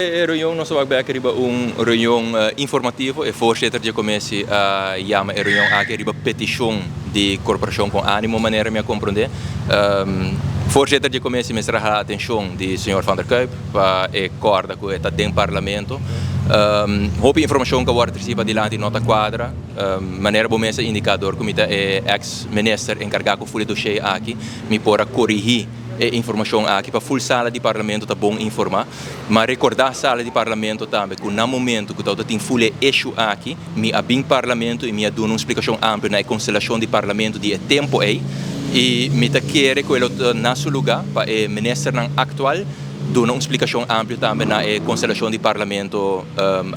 E reunion nos a wak bek riba un reunion informativo. E voorzitter di e commissie a yama e reunion aki riba peticion di Corporacion Con Animo manera mi a comprende. Voorzitter di e commissie mester a hala atencion di señor Van der Kuyp pa e corda cu e ta den parlamento. Hopi informacion cu a worde treci padilanti no ta cuadra. Manera bo mes a indica door cu mi ta e ex minister encarga cu ful e dossier aki mi por a corigi e informacion aki pa ful sala di parlamento ta bon informa. Ma rekordá sala di Parlamento tambe ku na momento ku tabata tin ful e issue aki, mi a bin Parlamento i mi a duna un splikashon amplio na e konstelashon di Parlamento di e tempo ei i mi ta kere ku e lo ta na su lugá pa e ministernan aktual duna un splikashon amplio tambe na e konstelashon di Parlamento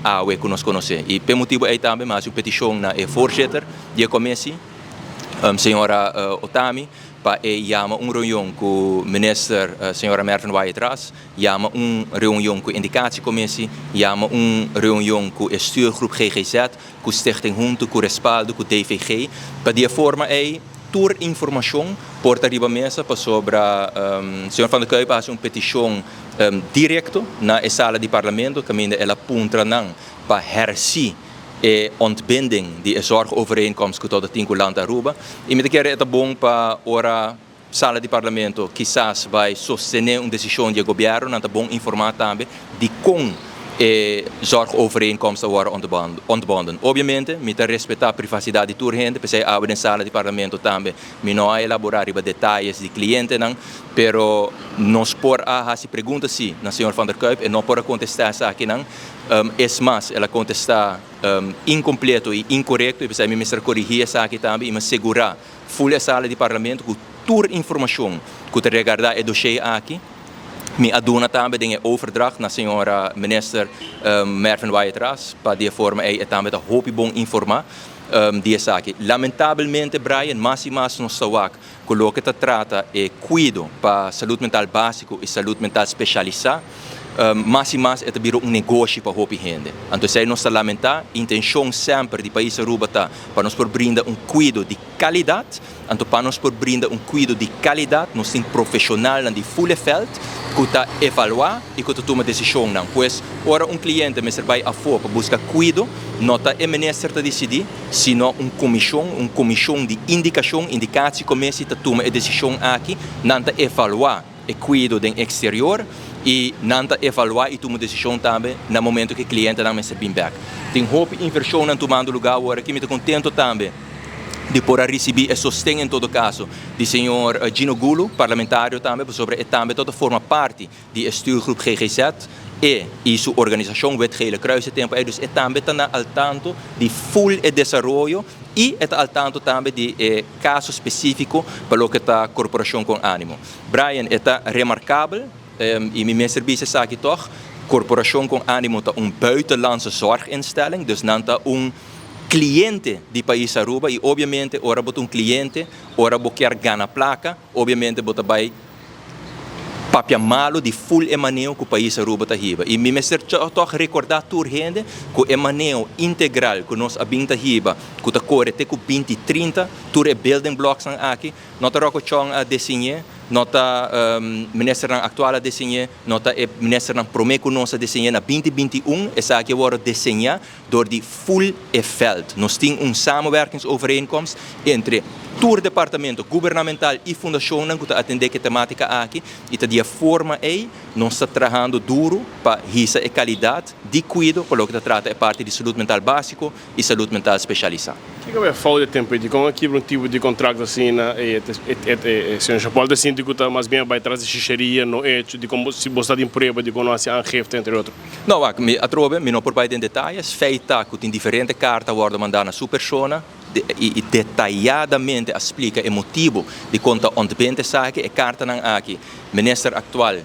awe ku nos konosé. I p'e motibu ei tambe mi a hasi un petishon na e voorzitter di e kommissie, señora Otami, pa e yama un reunion ku minister señora Mervin Wyatt-Ras. Yama un reunion ku indicatiecommissie, yama un reunion ku e stuurgroep GGZ, ku Stichting Huntu, ku Respaldo, ku DVG, pa di e forma ei tur informacion por ta riba mesa pasobra señor Van der Kuyp a haci un peticion directo na e sala di parlamento caminda el a puntra nan pa herci e ontbinding di e zorgovereenkomst ku todo tin ku Land Aruba y mi ta kere e ta bon pa ora Sala di Parlamento kisas bai sostené un desishon di e gobièrnu, nan ta bon informá tambe di kon e zorgovereenkomst a wòrdu ontbonden. Obviamente mi ta respetá privasidat di tur hende, p'esei awe den sala di Parlamento tambe mi no a elaborá riba detayes di klientenan, pero nos por a hasi pregunta si na señor Van der Kuyp, e no por a kontestá esakinan. Es mas, el a kontestá inkompleto i inkorekto i p'esei mi mester korigí esaki tambe i mi a segurá Ful e sala di Parlamento ku tur informashon ku ta regardá e doshé aki. Mi a duna tambe den e overdracht na señora Minister Mervin Wyatt-Ras pa di e forma ei e tambe ta hopi bon informá di esaki. Lamentabelmente Brian, mas i mas nos ta wak ku loke ta trata e kuido pa salud mental básiko i salud mental speshalisá, mas i mas e ta bira un negoshi pa hopi hende. Anto esei nos ta lamentá. Intenshon semper di pais Aruba ta pa nos por brinda un kuido di kalidat. Anto pa nos por brinda un kuido di kalidat nos tin profeshonalnan di ful e vèlt ku ta evaluá i ku ta tuma desishonnan. Pues ora un kliente mester bai afó pa buska kuido, no ta e minister ta disidí, sino un komishon, un komishon di indikashon, indicatiecommissie, ta tuma e desishon aki. Nan ta evaluá e kuido den eksterior i nan ta evaluá i tuma desishon tambe na momento ku e klientenan mester bin bèk. Tin hopi invershonnan tumando lugá awor aki. Mi ta kontento tambe di por a risibí e sosten en todo kaso di señor Gino Gulu, parlamentario tambe, pasobra e tambe tabata forma parti di e stuurgroep GGZ e i su organisashon Wit Gele Kruis e tempu ei. Dus e tambe ta na al tanto di ful e desaroyo i e ta al tanto tambe di e kaso spesífiko pa loke ta Korporashon Kon Animo. Brian, e ta remarkabel, i mi mester bisa esaki tòg, Korporashon Kon Animo ta un buitenlandse zorginstelling, dus nan ta un kliente di pais Aruba i obviamente ora bo ta un kliente, ora bo kier gana plaka, obviamente bo ta bai papia malu di ful e maneo ku pais Aruba ta hiba. I mi mester tòg rekordá tur hende ku e maneo integral ku nos a bin ta hiba, ku ta kore te ku binti trinta, tur e building blocksnan aki, No ta Rocco Chong a desiñ'é, no ta ministernan aktual a desiñ'é, no ta e ministernan promé ku nos a desiñ'é. Na 2021 esaki a wòrdu deseñá dor di ful e vèlt. Nos tin un samenwerkingsovereenkomst entre tur departamento gubernamental i fundashonnan ku ta atendé ku e temátika aki i ta di e forma ei nos ta trahando duru pa hisa e kalidat di kuido pa loke ta trata e parti di salud mental básiko i salud mental spesialisá. Kiko e fout e tempu ei? Dikon a kibra un tipo di kontrakt asina? E señor Jean Paul ta sinti ku ta mas bien a bai tras di shisheria, no echo. Dikon bo, si bo sta tin prueba, dikon no hasi aangifte, entre otro? No, wak, mi atrobe mi no por bai den detayes. Feit ta ku tin diferente karta a wòrdu mandá na su persona i detayadamente a splika e motibu dikon ta ontbend esaki. E kartanan aki minister aktual,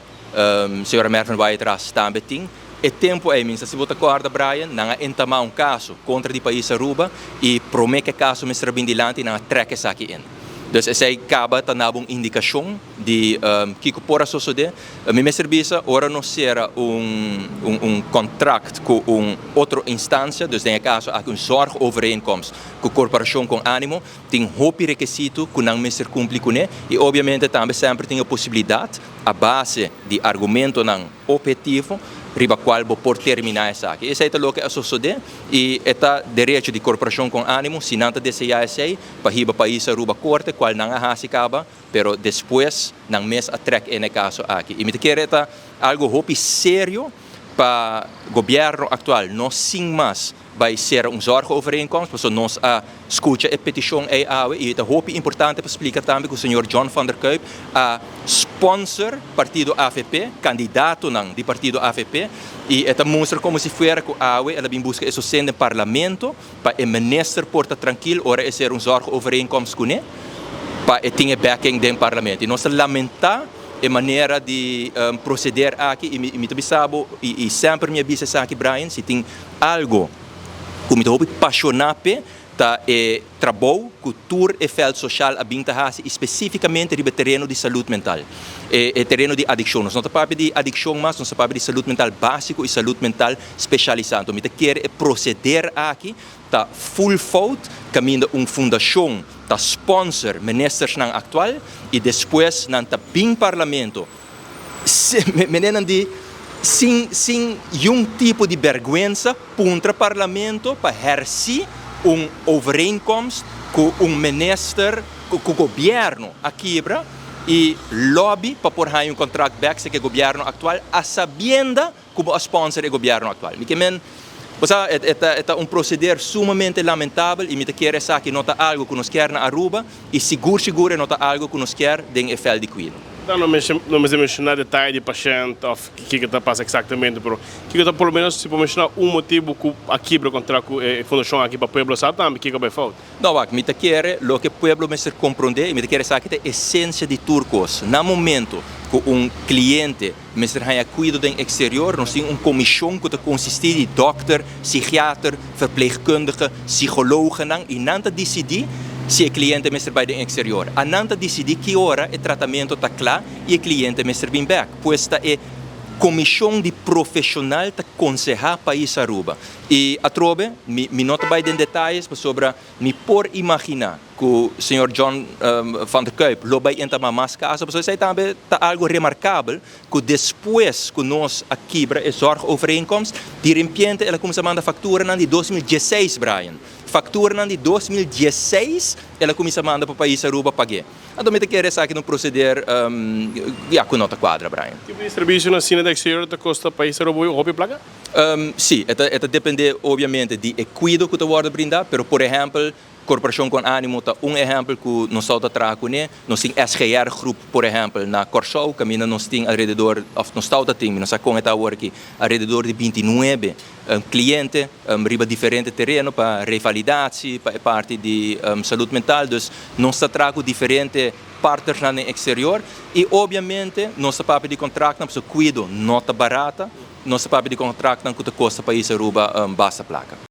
Señora Mervin Wyatt-Ras tambe tin. E tempu ei, mi sa si bo ta kòrda Brian, nan a entamá un kaso kontra di pais Aruba i promé ku e kaso mester a bin dilanti nan a trèk esaki in. Dus esei kaba ta naba un indikashon di kiko por a sosodé. Mi mester bisa ora nos sera un un kontrakt ku un otro instansia, dus den e kaso aki un zorgovereenkomst ku Korporashon Kon Animo, tin hopi rekisitu ku nan mester kumpli kuné i obiamente tambe semper tin e posibilidat a base di argumentonan ophetivo. riba cual bo por termina esaki. Esey ta loke a sosode y e ta derecho di Corporacion Con Animo, si nan ta desea esey, pa hiba pais Aruba corte, cual nan a haci caba, pero despues nan mes a trek in e caso aki. Y mi ta kere e ta algo hopi serio pa gobierno actual no sin mas bay cera un zorgovereenkomst, pasobra nos a scucha e peticion ey awe y ta hopi importante pa splica tambe cu señor John van der Kuyp a sponsor partido avp, candidatonan di partido avp, y e ta mustra como si fuera cu awe el a bin busca e sosten den parlamento pa e minister por ta trankil ora e cera un zorgovereenkomst cune, pa e tin e backing den parlamento. Y nos ta lamenta e manera di proceder aki y mi ta bisa bo y semper mi a bisa esaki, Brian, si tin algo cu mi ta hopi pasiona p'e ta e trabou cu tur e veld social a bin ta haci y specificamente riba e tereno di salud mental, e tereno di adiccion. Nos no ta papia di adiccion mas, nos ta papia di salud mental basico y salud mental specialisa. Anto mi ta kere e proceder aki ta full fout caminda un fundacion ta sponsor ministersnan actual y despues nan ta bin parlamento menenan di sin sin yun tipo di berguensa puntra parlamento pa herci un overeenkomst cu un minister cu gobierno a kibra y lobby pa por haña un contract bek si ke gobierno actual a sabienda cu bo a sponsor e gobierno actual. Mi ke men, bo sa, e ta e ta un proceder sumamente lamentabel y mi ta kere esaki no ta algo cu nos kier na Aruba y sigur sigur e no ta algo cu nos kier den e veld di cuido. No no mester menciona detaye di pashent of kico ta pasa exactamente, pero kico ta por lo menos si por menciona un motibo cu a kibra contract cu e fundacion aki pa pueblo sa tambe kico a bay fout. No wak, mi ta kere loke pueblo mester comprende y mi ta kere esaki ta esencia di tur cos. Na momento cu un cliente Mester haña kuido den eksterior. Nos tin un komishon ku ta konsistí di dòkter, sigiater, verpleegkundige, psikologennan i nan ta disidí si e kliente mester bai den eksterior. A nan ta disidí ki ora e tratamentu ta kla i e kliente mester bin bèk. Pues ta e komishon di profeshonal ta konsehá pais Aruba. I atrobe mi mi no ta bai den detayes pasobra mi por imaginá. Ku señor John van der Kuyp lo bai entamá mas kaso, pasobra esei tambe ta algu remarkabel ku despues ku nos a kibra e zorgovereenkomst, di rempiente el a kuminsá manda fakturanan di 2016, Brian. Fakturanan di 2016 el a kuminsá manda pa pais Aruba pag'é. Anto mi ta kere esaki ta un proseder ya ku no ta kuadra, Brian. Tipo di servisionan asina di eksterior ta kosta pais Aruba hopi plaka? Sí, e ta dependé obviamente di e kuido ku ta wòrdu brindá, pero por ehèmpel Korporashon Kon Animo ta un ehèmpel ku nos tou ta traha kuné. Nos tin SGR Groep, por ehèmpel, na Kòrsou, kaminda nos tin alrededor, òf nos tou ta tin, mi no sa kon e ta awor aki, alrededor di 29 kliente riba diferente tereno pa revalidatie, pa e parti di salud mental. Dus nos ta traha ku diferente partnersnan den eksterior i obviamente nos ta papia di kontraktnan pasobra kuido no ta barata. Nos ta papia di kontraktnan ku ta kosta pais Aruba basta plaka.